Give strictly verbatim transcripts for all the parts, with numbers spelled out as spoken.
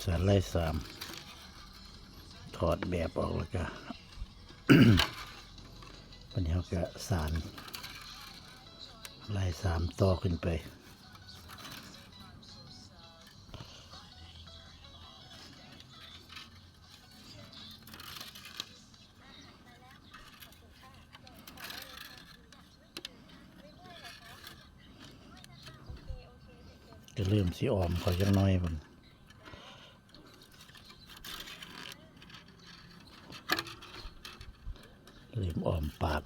สานไล่สาม ถอดแบบออกแล้วก็ วันนี้เราก็สานไล่สามต่อขึ้นไป จะเริ่มสิออมเขาจักหน่อยพุ่น เริ่มออมปาก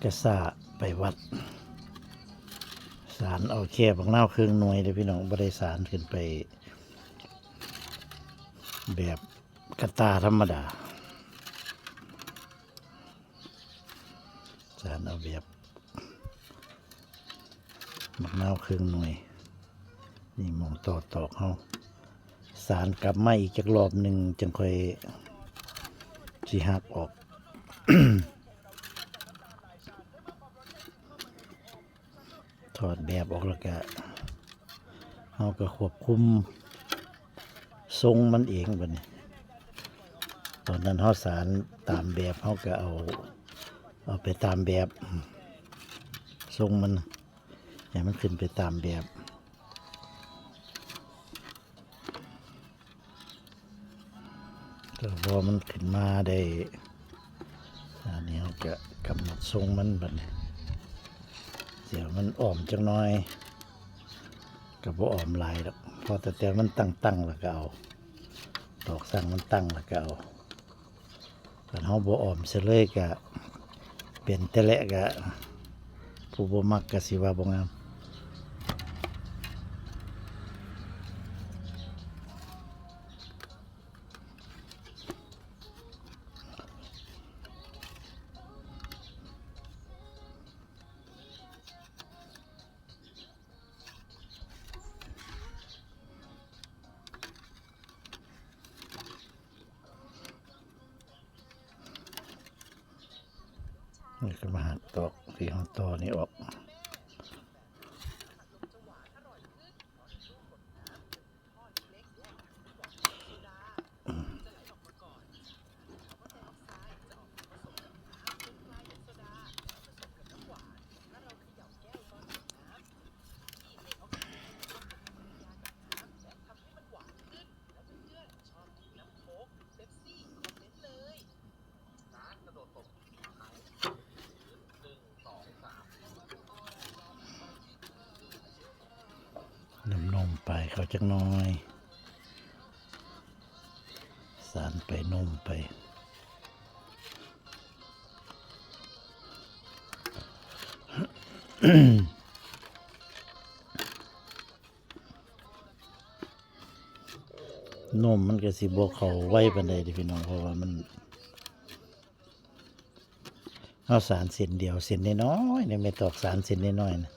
กะซ่าไปวัด สานเอาแค่บักนาวเครื่องหน่วยเด้อพี่น้อง บ่ได้สานขึ้นไป แบบกะตาธรรมดา สานเอาแบบบักนาวเครื่องหน่วย นี่หม่องต่อตอกเฮา สานกลับมาอีกจักรอบหนึ่งจั่งค่อยสิหักออก ถอดแบบออกแล้วก็ เฮาก็ควบคุมทรงมันเองบัดนี้ ตอนนั้นเฮาสานตามแบบ เฮาก็เอา เอาไปตามแบบ ทรงมัน ให้มันขึ้นไปตามแบบ ก็พอมันขึ้นมาได้ อันนี้เราก็กำหนดทรงมันบัดนี้ เดี๋ยวมันอ่อมจักหน่อย ก็บ่อ่อมหลายดอก พอแต่แต่มันตั้งๆแล้วก็เอา ตอกสั่งมันตั้งแล้วก็เอา คันเฮาบ่อ่อมซะเลยก็ เป็นแต่แหละก็ ผู้บ่มักก็สิว่าบ่งาม นี่ก็มาหักตอกที่เฮาต่อนี่ออก นมนมไปเขาจักหน่อย สานไปนมไป นมมันก็สิบ่เข้าไวปานใดเด้พี่น้อง เพราะว่ามัน เฮาสานเส้นเดียว เส้นน้อยๆ นี่ แม่ตอกสานเส้นน้อยๆ นะ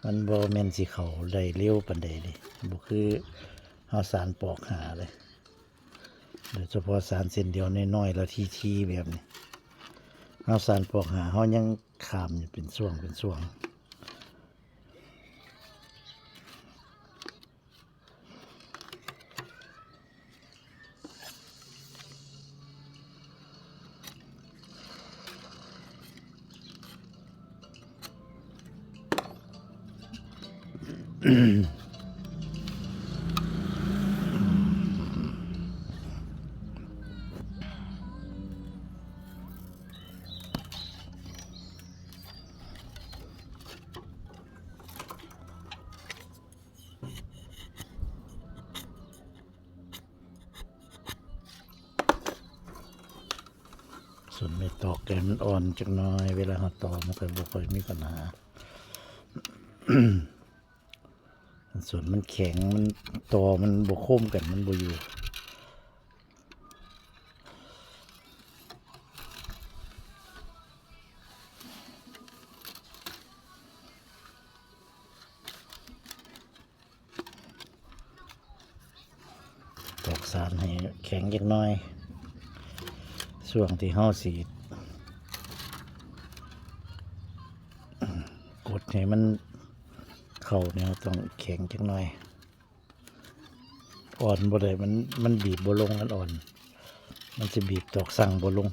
มันบ่แม่นสิเข้าได้เร็วปานใดเด้ บ่คือเฮาสานปอกห้าเลย โดยเฉพาะสานเส้นเดียวน้อยๆ แล้วทีๆ แบบนี้ เฮาสานปอกห้า เฮายังข้ามอยู่เป็นช่วงเป็นช่วง ส่วนไม่ตอกแกมันอ่อนจักหน่อย เวลาเราตอกมันก็บ่ค่อยมีปัญหา ส่วนมันแข็ง มันตอมันบ่คมกัน มันบ่อยู่ เ ตอกสานให้แข็งจักหน่อย ช่วงที่เฮาสิกดให้มันเข้าเนี่ย ต้องแข็งจักหน่อย อ่อนบ่ได้ มัน มันบีบบ่ลง มันอ่อน มันสิบีบตอกสั่งบ่ลง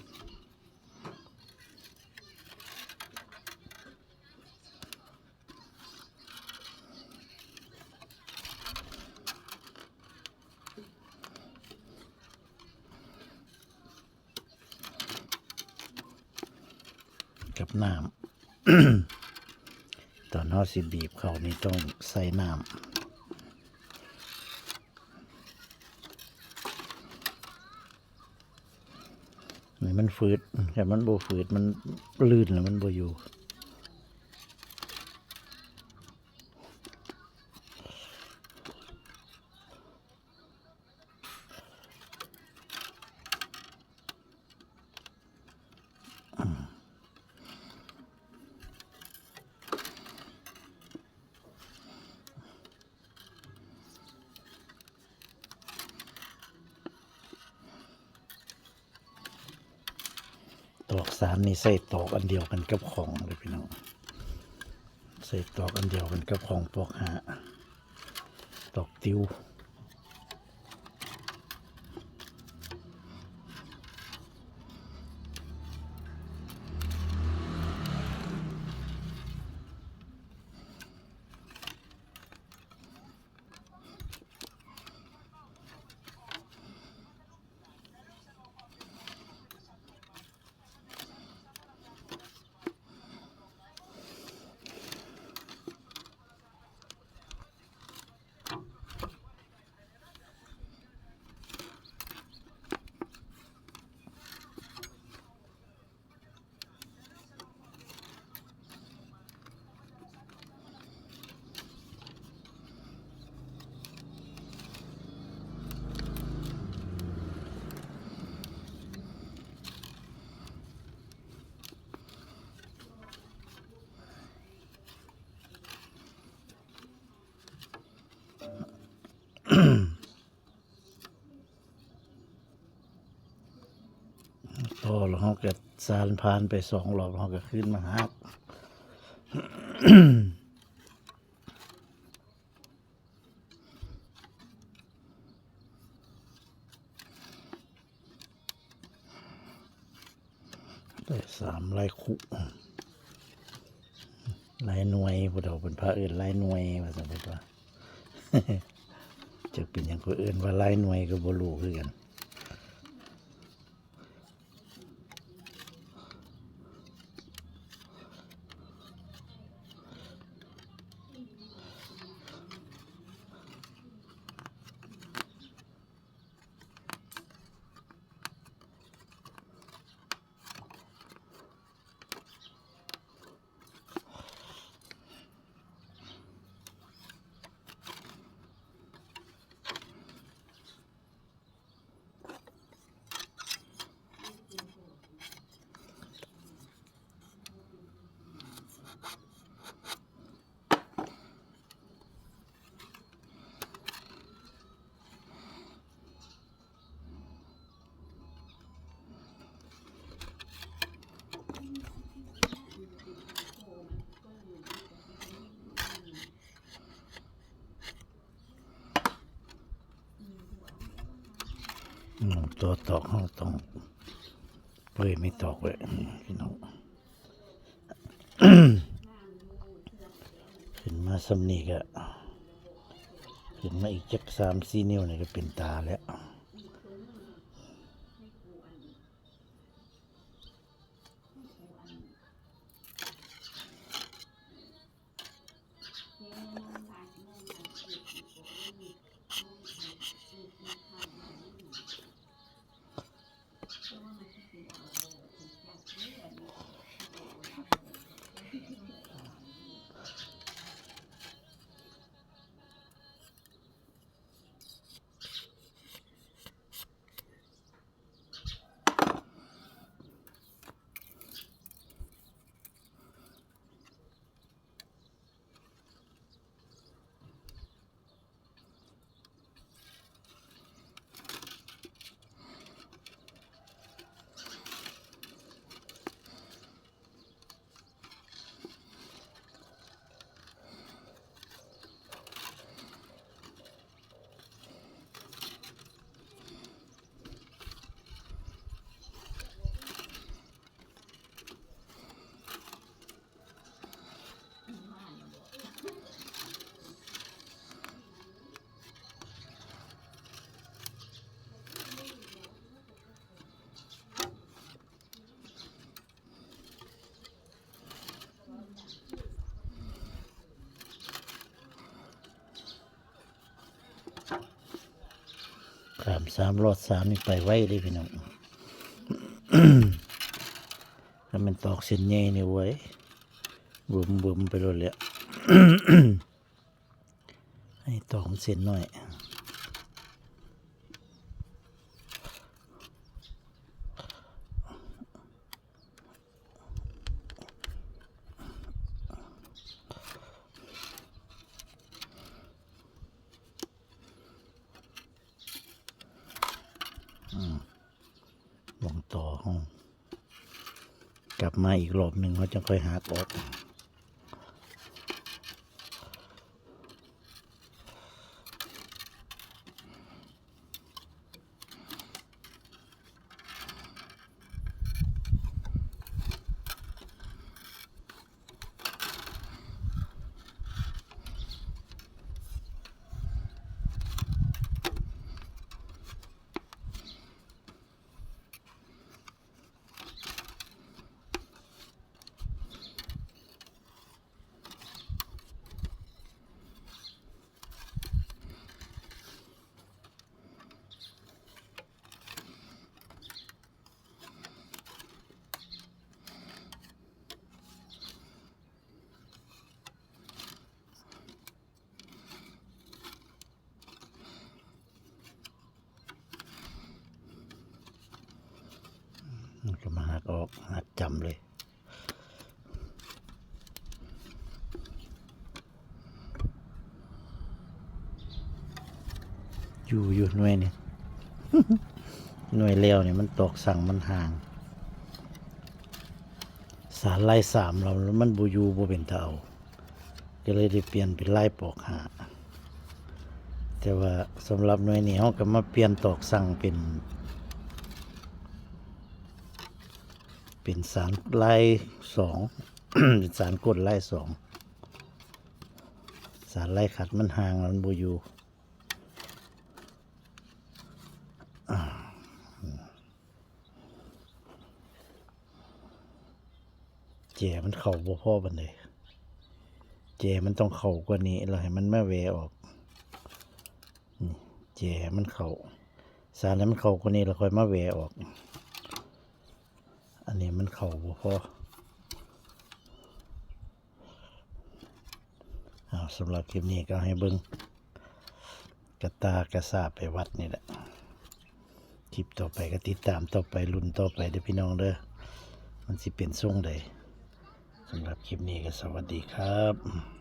กับน้ำ ตอนเฮาสิบีบเข้านี่ต้องใส่น้ำ นี่มันฝืด แต่มันบ่ฝืด มันลื่นแล้วมันบ่อยู่ ตอกสานนี่ใส่ตอกอันเดียวกันกับของเลยพี่น้อง ใส่ตอกอันเดียวกันกับของปอกหา ตอกติว ต่อแล้วเฮาก็สานผ่านไปสองรอบ เฮาก็คืนมาหัก ได้สามลายคุ ลายหน่วย ผู้เฒ่าเพิ่นพาเอิ้นลายหน่วย ว่าซั่นเพิ่นว่า จักเป็นหยังเพิ่นเอิ้นว่าลายหน่วยก็บ่รู้คือกันอืม ตัวตอกเฮาต้องเปื่อยไม่ตอกไว้ อืม พี่น้อง ขึ้นมาส่ำนี้ก็ ขึ้นมาอีกจักสามสี่นิ้วนี่ก็เป็นตาแล้ว สามสามรอดสามนี่ไปไวเลยพี่น้อง ถ้ามันตอกเส้นใหญ่นี่เว้ย บึมบึมไปเลยแหละ ให้ตอกมันเส้นหน่อย อืม ลองต่อห้อง กลับมาอีกรอบหนึ่งเขาจะค่อยหักออก มันก็มาหักออก หักจำเลย อยู่อยู่หน่วยนี่ หน่วยแล้วนี่มันตอกสั่งมันห่าง สารลายสามเรามันบ่อยู่บ่เป็นตาเอา ก็เลยได้เปลี่ยนเป็นลายปอกห้า แต่ว่าสำหรับหน่วยนี้เราก็มาเปลี่ยนตอกสั่งเป็น เป็นสารลายสอง เป็นสารกลลายสอง สารลายขัดมันห่างมันบ่อยู่ อ่า แจมันเข้าบ่พอปานใด แจมันต้องเข้ากว่านี้ แล้วให้มันมาแหวะออก นี่ แจมันเข้า สารให้มันเข้ากว่านี้ แล้วค่อยมาแหวะออก อันนี้มันเข้าบ่พอ เอา สำหรับคลิปนี้ก็ให้เบิ่งกระตากระสาไปวัดนี่แหละ คลิปต่อไปก็ติดตามต่อไป ลุ้นต่อไปเด้อพี่น้องเด้อ มันสิเป็นทรงใด สำหรับคลิปนี้ก็สวัสดีครับ